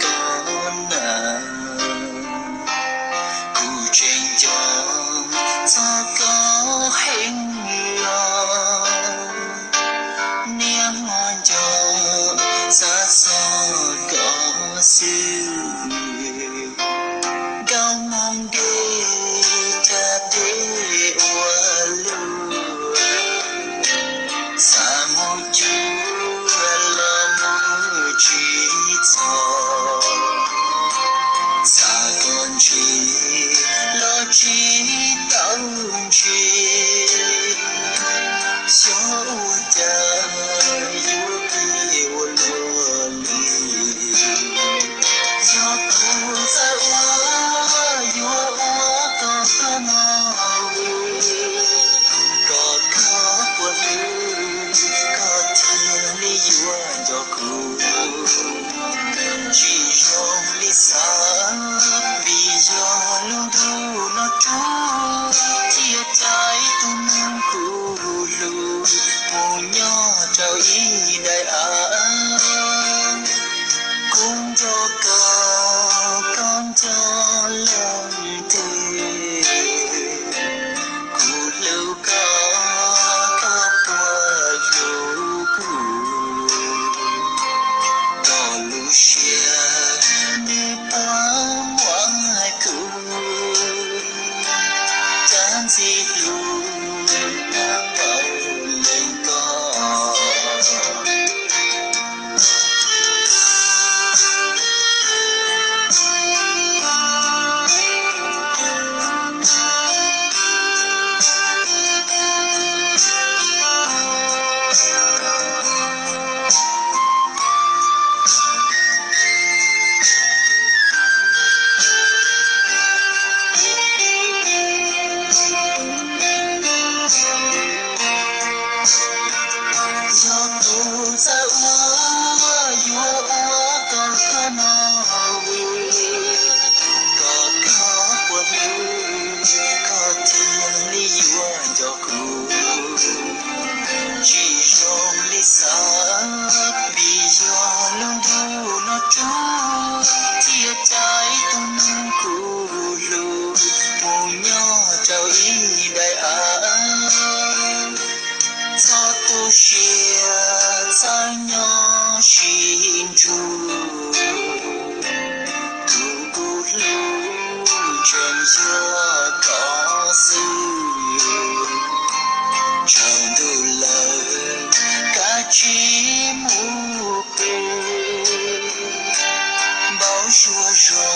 koj na, kuv tseem nco txog koj heev os. Niaj hmo nco xav txog koj xwb, nkauj hmoob deb caj deb ua luaj, xav mus cuag los mus tsis txog, xav kom ntse los tsis tau ntse, xyov ua cas yuav pib ua luaj li. Yog kuv txawj ua, yuav ua kom koj no, kom koj puas hlub, koj thiaj li yuav nco kuv. Tsis zoo li xav, vim yog lub ntuj no rub, thiaj rais tus neeg kuv hlub mus nyob rau ib daim av. Kuv nco koj, koj nco leej twg, kuv hlub koj, koj puas hlub kuv? Koj lub siab nws puas muab kuv, cas ntxim hlub npaum leej koj. Yog kuv txawj ua, yuav ua kom koj no, kom koj puas hlub, koj thiaj li yuav nco kuv. Tsis zoo li xav, vim yog lub ntuj no rub, thiaj rais tus neeg kuv hlub mus nyob rau ib daim av. Txhob tu siab, txhob nyob sib nrug, tus kuv hlub tseem yog koj xwb. Tsaus ntuj lawm, kav tsij mus pw, npau suav zoo